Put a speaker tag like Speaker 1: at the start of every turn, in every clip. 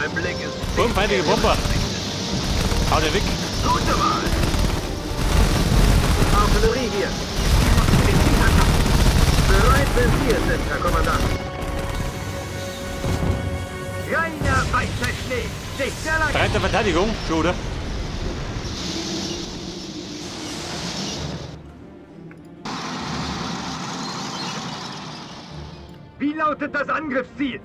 Speaker 1: Mein Blick ist...
Speaker 2: Boom, feindliche Bomber. Hau den weg.
Speaker 1: Gute Wahl! Artillerie hier. Bereit, wenn Sie es sind, Herr Kommandant. Reiner weißer Schnee. Sicher
Speaker 2: Breite Verteidigung, schon, oder?
Speaker 1: Wie lautet das Angriffsziel?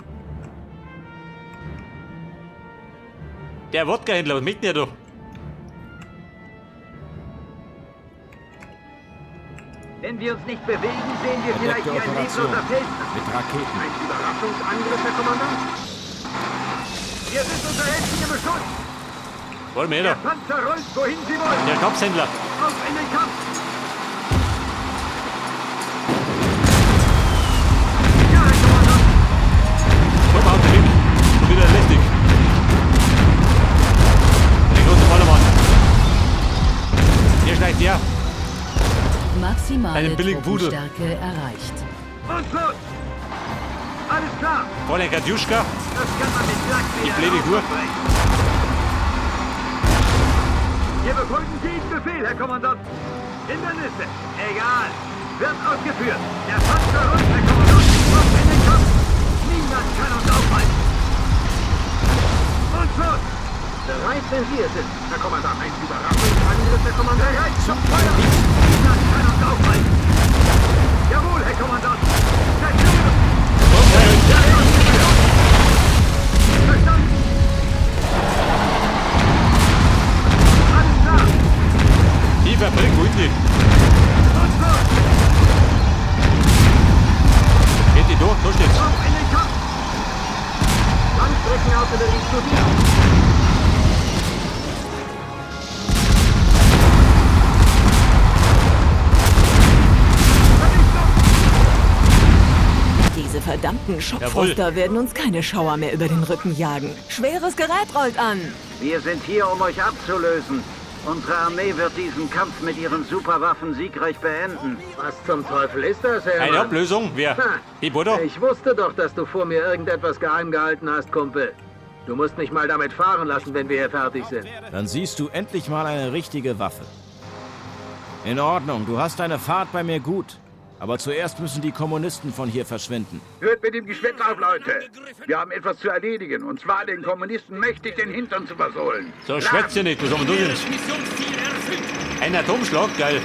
Speaker 2: Der Wodka-Händler, was möchte der da?
Speaker 1: Wenn wir uns nicht bewegen, sehen wir vielleicht
Speaker 3: Verdeckte
Speaker 1: wie ein
Speaker 3: Operation.
Speaker 1: lebloser Felsen.
Speaker 3: Mit Raketen.
Speaker 1: Ein Überraschungsangriff, Herr Kommandant? Wir sind unter heftigem Beschuss.
Speaker 2: Wollen wir
Speaker 1: Der
Speaker 2: da?
Speaker 1: Panzer rollt, wohin Sie wollen.
Speaker 2: Der Schnapshändler.
Speaker 1: Auf in den Kampf! Ja, Herr Kommandant!
Speaker 2: Komm, haut den weg. Schon wieder lästig. Der große Ballermann. Der schleicht her.
Speaker 4: Maximale
Speaker 2: Einen billigen Pudel.
Speaker 4: Truppenstärke erreicht.
Speaker 1: Und los! Alles klar!
Speaker 2: Fräulein Katjuschka.
Speaker 1: Das kann man mit Lack
Speaker 2: Die blöde Kur.
Speaker 1: Wir befolgen jeden Befehl, Herr Kommandant. Hindernisse, egal. Wird ausgeführt. Der Panzer rollt, Herr Kommandant. Auf in den Kampf. Niemand kann uns aufhalten. Und los! Bereit, wenn Sie es sind, Herr Kommandant. Ein Überraschungsangriff, Herr Kommandant. Bereit zum Feuer! Niemand kann uns aufhalten. Jawohl, Herr Kommandant. Zerstören! Verstanden! Alles klar!
Speaker 2: Die Fabrik, wo ist die?
Speaker 1: Und los!
Speaker 2: Geht die durch? Da steht's.
Speaker 1: Auf in den Kampf! Langstreckenartillerie zu dir! Vernichtung!
Speaker 5: Diese verdammten Schockfroster werden uns keine Schauer mehr über den Rücken jagen. Schweres Gerät rollt an.
Speaker 6: Wir sind hier, um euch abzulösen. Unsere Armee wird diesen Kampf mit ihren Superwaffen siegreich beenden.
Speaker 1: Was zum Teufel ist das, Herr?
Speaker 2: Eine Ablösung? Wer?
Speaker 1: Ha.
Speaker 2: Die Butter?
Speaker 1: Ich wusste doch, dass du vor mir irgendetwas geheim gehalten hast, Kumpel. Du musst mich mal damit fahren lassen, wenn wir hier fertig sind.
Speaker 3: Dann siehst du endlich mal eine richtige Waffe. In Ordnung, du hast deine Fahrt bei mir gut. Aber zuerst müssen die Kommunisten von hier verschwinden.
Speaker 7: Hört mit dem Geschwätz auf, Leute. Wir haben etwas zu erledigen, und zwar den Kommunisten mächtig den Hintern zu versohlen.
Speaker 2: So, schwätzt ihr nicht, was haben wir da denn? Ein Atomschlag, geil.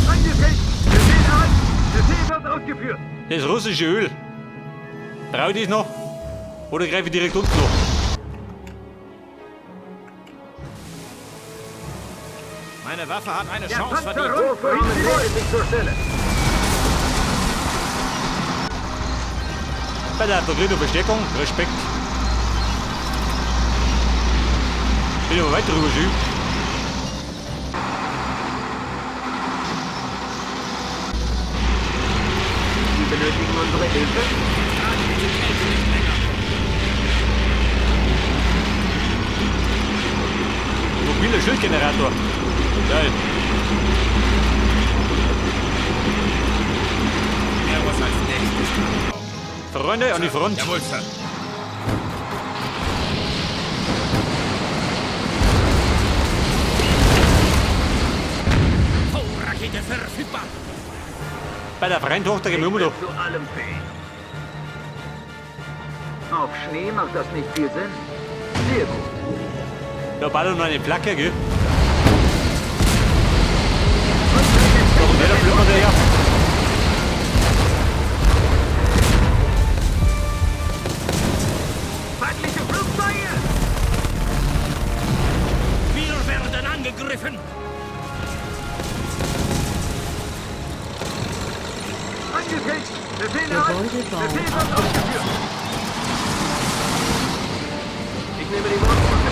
Speaker 1: Angetreten! Befehl erhalten! Befehl wird ausgeführt!
Speaker 2: Das russische Öl. Brauche ich das noch? Oder greife ich direkt unten noch?
Speaker 3: Meine Waffe hat eine
Speaker 1: Der
Speaker 3: Chance
Speaker 1: Panzer
Speaker 3: verdient.
Speaker 1: rollt, wohin Sie wollen! Sich zur Stelle!
Speaker 2: Bei der krieg ich noch Verstärkung. Respekt. Bin aber weit drüber schieben.
Speaker 1: Sie benötigen unsere Hilfe?
Speaker 2: Mobiler Schildgenerator. Geil.
Speaker 8: Wer muss als nächstes?
Speaker 2: Freunde, an die Front.
Speaker 8: Jawohl, Sir. V-Rakete verfügbar.
Speaker 2: Bei der freien Tochter gehen wir immer noch.
Speaker 1: Zu allem fähig.
Speaker 6: Auf Schnee macht das nicht viel Sinn.
Speaker 1: Sehr gut.
Speaker 2: Da ballert noch eine Placke, gell? Da kommt der, da flümmert der her.
Speaker 1: Feindliche Flugzeuge!
Speaker 8: Wir werden angegriffen.
Speaker 1: Angetreten! Befehl erhalten!
Speaker 4: Gebäudebau
Speaker 1: Befehl wird ausgeführt! Ich nehme die Mordwaffe.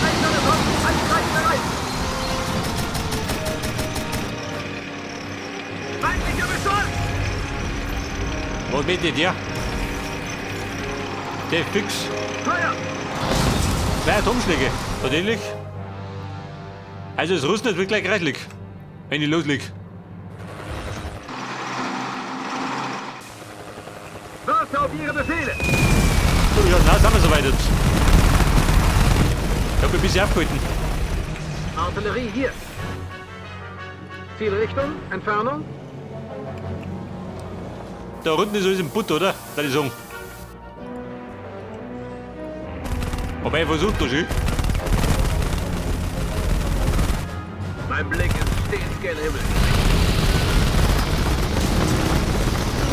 Speaker 1: Einsame Bomben, angreifbereit! Feindlicher Beschuss!
Speaker 2: Was mit dir? Der Fix.
Speaker 1: Feuer!
Speaker 2: 2 Atomschläge. Oder ähnlich. Also das Russen, das wird gleich reichlich, wenn ich loslege.
Speaker 1: Warte auf Ihre Befehle!
Speaker 2: So, ja, na, sind wir soweit jetzt. Ich hab mich ein bisschen abgehalten.
Speaker 6: Artillerie hier. Zielrichtung, Entfernung?
Speaker 2: Da unten ist alles im Butt, oder? Würde ich sagen. Wobei, ich versuch da schon.
Speaker 7: Mein Blick ist stets gen Himmel.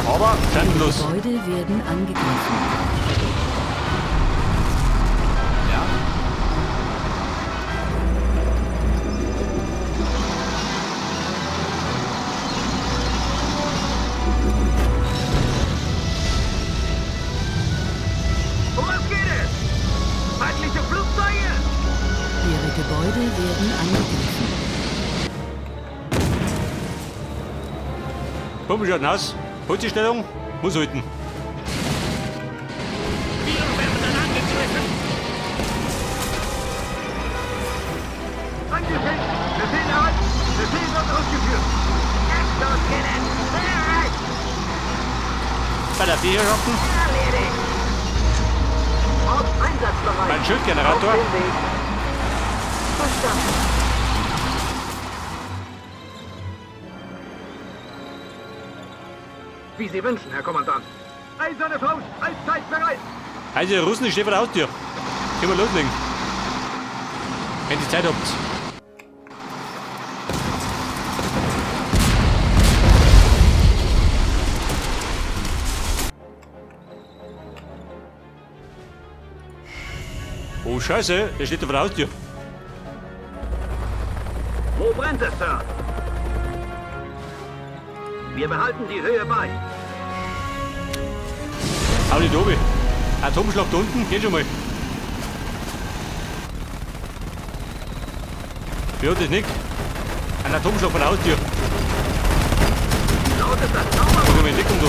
Speaker 2: Aber schandenlos.
Speaker 4: Gebäude werden angegriffen.
Speaker 3: Ja?
Speaker 1: Um was geht es? Feindliche Flugzeuge!
Speaker 4: Ihre Gebäude werden angegriffen.
Speaker 2: Pumpenschaden aus. Holt die Stellung. Muss halten.
Speaker 8: Wir werden angegriffen!
Speaker 1: Angetreten! Befehl erhalten! Befehl wird ausgeführt! Exoskelett! Bereit!
Speaker 2: Bei der Herrschaften.
Speaker 1: Erledigt!
Speaker 6: Ort einsatzbereit.
Speaker 2: Mein Schildgenerator.
Speaker 6: Auf dem Weg. Verstanden.
Speaker 7: Wie Sie wünschen, Herr Kommandant.
Speaker 1: Eiserne Faust, allzeit bereit!
Speaker 2: Also, die Russen, ich stehe vor der Haustür. Können wir loslegen. Wenn ihr Zeit habt. Oh Scheiße, der steht da vor der Haustür.
Speaker 6: Wo brennt es, Sir? Wir behalten die Höhe bei.
Speaker 2: Hau die Dobe. Atomschlag da unten, geht schon mal. Wie hat das nicht? Ein Atomschlag vor der Haustür.
Speaker 6: Wie lautet das Zauberwort?
Speaker 2: Guck mal in Deckung da.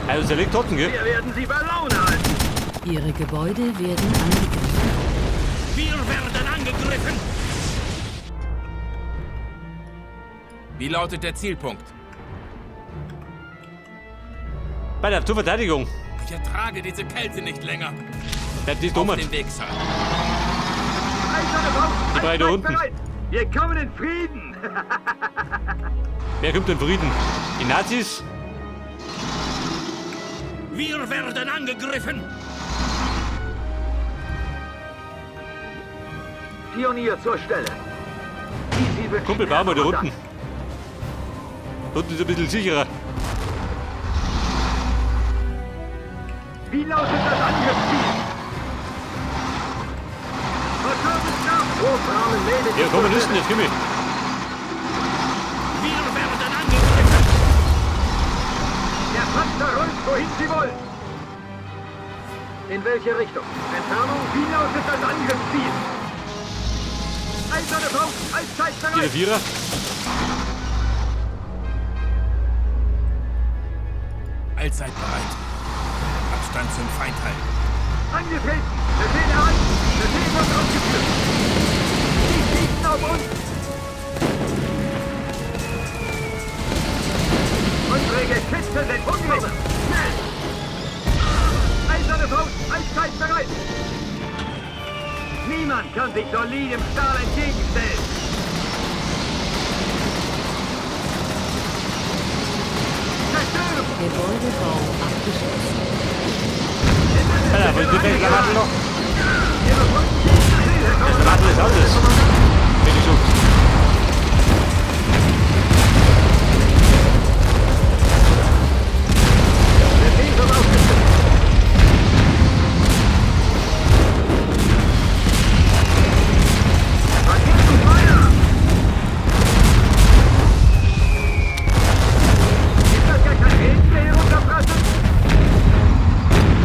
Speaker 2: Also, der liegt trotzdem, gell?
Speaker 1: Wir werden sie bei Laune halten!
Speaker 4: Ihre Gebäude werden angegriffen.
Speaker 8: Wir werden angegriffen!
Speaker 9: Wie lautet der Zielpunkt?
Speaker 2: Bei der zur Verteidigung.
Speaker 9: Ich ertrage diese Kälte nicht länger.
Speaker 2: Bleibt die
Speaker 9: Auf
Speaker 2: dumm.
Speaker 9: dem Weg, Sir.
Speaker 1: Eiserne Faust,
Speaker 2: Die drei da
Speaker 1: allzeit
Speaker 2: unten.
Speaker 1: bereit! Wir kommen in Frieden!
Speaker 2: Wer kommt in Frieden? Die Nazis?
Speaker 8: Wir werden angegriffen!
Speaker 6: Pionier zur Stelle. Wie Sie wünschen,
Speaker 2: Kumpel,
Speaker 6: Herr
Speaker 2: bauen wir da
Speaker 6: Kommandant.
Speaker 2: unten. Unten ist ein bisschen sicherer.
Speaker 1: Wie lautet das Angriffsziel?
Speaker 6: Wurfrahmen meldet
Speaker 2: Ja,
Speaker 6: sich zur
Speaker 2: Kommunisten,
Speaker 6: Stelle.
Speaker 2: jetzt komm ich.
Speaker 8: Wir werden angegriffen!
Speaker 1: Der Panzer rollt, wohin Sie wollen!
Speaker 6: In welche Richtung? Entfernung?
Speaker 1: Wie lautet das Angriffsziel? Eiserne Faust, allzeit
Speaker 2: Hier der
Speaker 1: bereit!
Speaker 2: Vierer.
Speaker 9: Allzeit bereit. Abstand zum Feind halten.
Speaker 1: Angetreten! Befehl erhalten! Befehl wird ausgeführt! Sie schießen auf uns! Unsere Geschütze sind hungrig! Schnell! Eiserne Faust, allzeit bereit! Niemand kann sich solidem Stahl entgegenstellen! Zerstören!
Speaker 4: Gebäudebau abgeschlossen.
Speaker 2: Alter, wo ist die Waffe noch?
Speaker 1: Wir befolgen jeden Befehl, Herr
Speaker 2: Das
Speaker 1: Kommandant!
Speaker 2: Waffe ist alles. Hätte ich gesagt.
Speaker 6: Befehl wird ausgeführt.
Speaker 1: Raketenfeuer! Ist das gar kein Regen, der hier runterprasselt?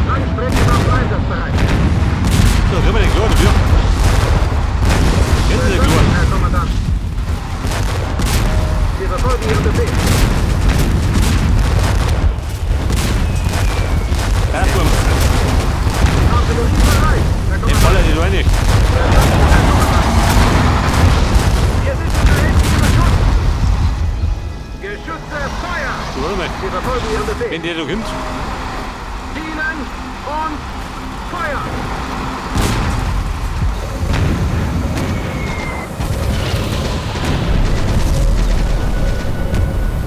Speaker 6: Langstreckenwaffen einsatzbereit.
Speaker 2: So, kriegen wir den Chlor dafür. Jetzt ist der Chlor.
Speaker 6: Herr Kommandant. Befehl.
Speaker 2: Wenn der da kommt.
Speaker 6: Zielen und Feuer!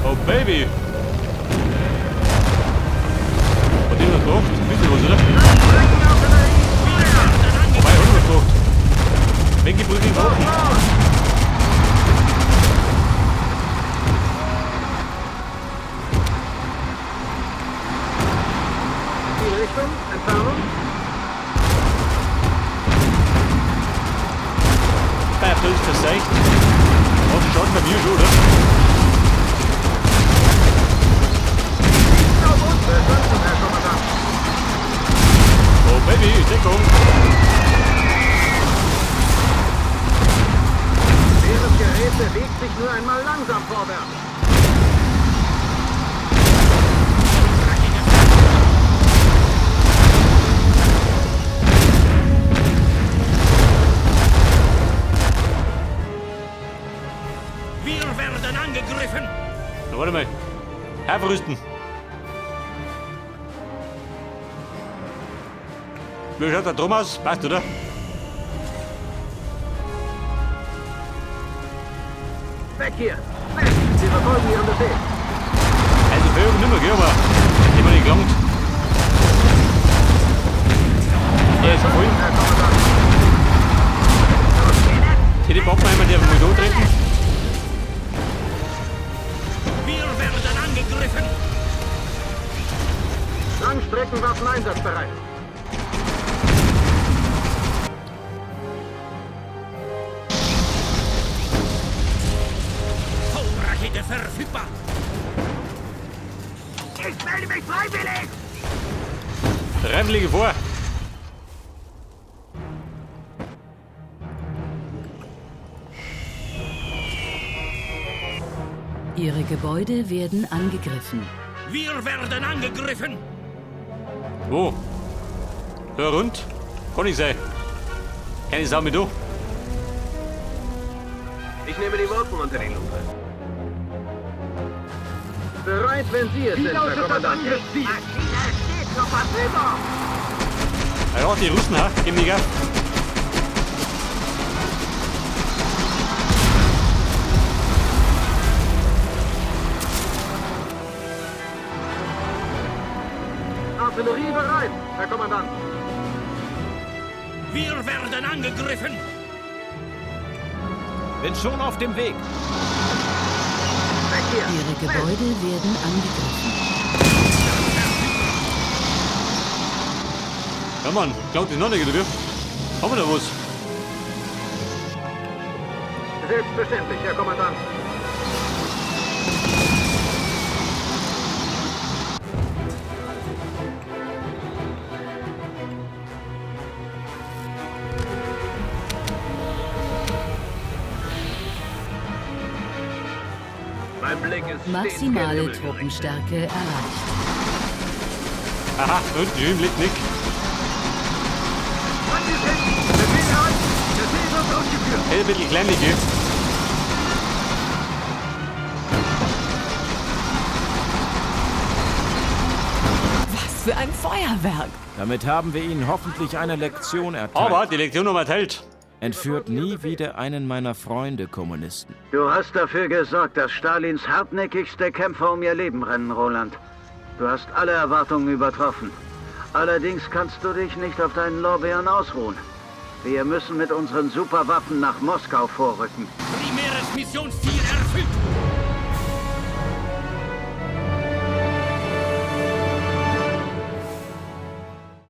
Speaker 2: Oh Baby! Hat die was gebracht? Ein bisschen was, oder? Wobei, hat was gebracht. Weggebrügelt Waffen.
Speaker 6: Zielrichtung, Entfernung.
Speaker 2: Bei ein bisschen verseicht. Was schaut bei mir schon, oder?
Speaker 6: Auf uns! Verstanden, Herr Kommandant.
Speaker 2: Oh Baby, Deckung!
Speaker 6: Schweres Gerät bewegt sich nur einmal langsam vorwärts.
Speaker 8: Wir werden angegriffen!
Speaker 2: Na, warte mal. Herbrüsten. Wie schaut der Drum aus? Passt, oder?
Speaker 6: Weg hier! Weg! Sie verfolgen Ihren Befehl.
Speaker 2: Also Vögel nicht mehr, gell, aber immer nicht gelangt. Er ist voll. Die Pappenheimer dürfen mal da treten.
Speaker 8: Wir werden angegriffen!
Speaker 6: Langstreckenwaffen einsatzbereit.
Speaker 8: V-Rakete verfügbar!
Speaker 1: Ich melde mich freiwillig!
Speaker 2: Freiwillige vor.
Speaker 4: Ihre Gebäude werden angegriffen.
Speaker 8: Wir werden angegriffen!
Speaker 2: Wo? Hör rund. Kann nicht sein. Keine Sau mit du.
Speaker 1: Ich nehme die Wolken unter die Lupe.
Speaker 6: Bereit, wenn Sie es
Speaker 1: Wie
Speaker 6: sind, Herr
Speaker 1: lautet das
Speaker 6: Kommandant.
Speaker 1: Angriffsziel? Maschine steht zur Verfügung!
Speaker 2: Ja, die Russen, ha? Geben die Gas.
Speaker 6: Artillerie bereit, Herr Kommandant.
Speaker 8: Wir werden angegriffen!
Speaker 3: Bin schon auf dem Weg.
Speaker 6: Weg hier!
Speaker 4: Ihre Gebäude werden angegriffen.
Speaker 2: Ja, Mann, glaubt das noch nicht, oder wie? Haben wir da was?
Speaker 6: Selbstverständlich, Herr Kommandant.
Speaker 1: Mein Blick ist stets gen
Speaker 4: Maximale
Speaker 1: Himmel gerichtet.
Speaker 4: Truppenstärke erreicht.
Speaker 2: Aha, unten drüben liegt Nick.
Speaker 1: Angegriffen! Befehl erhalten! Befehl wird ausgeführt!
Speaker 2: Hey, ein bisschen kleinlich, gell?
Speaker 5: Was für ein Feuerwerk!
Speaker 3: Damit haben wir Ihnen hoffentlich eine Lektion erteilt.
Speaker 2: Aber die Lektion haben wir erteilt.
Speaker 3: Entführt nie wieder einen meiner Freunde, Kommunisten.
Speaker 6: Du hast dafür gesorgt, dass Stalins hartnäckigste Kämpfer um ihr Leben rennen, Roland. Du hast alle Erwartungen übertroffen. Allerdings kannst du dich nicht auf deinen Lorbeeren ausruhen. Wir müssen mit unseren Superwaffen nach Moskau vorrücken.
Speaker 8: Primäres Missionsziel erfüllt!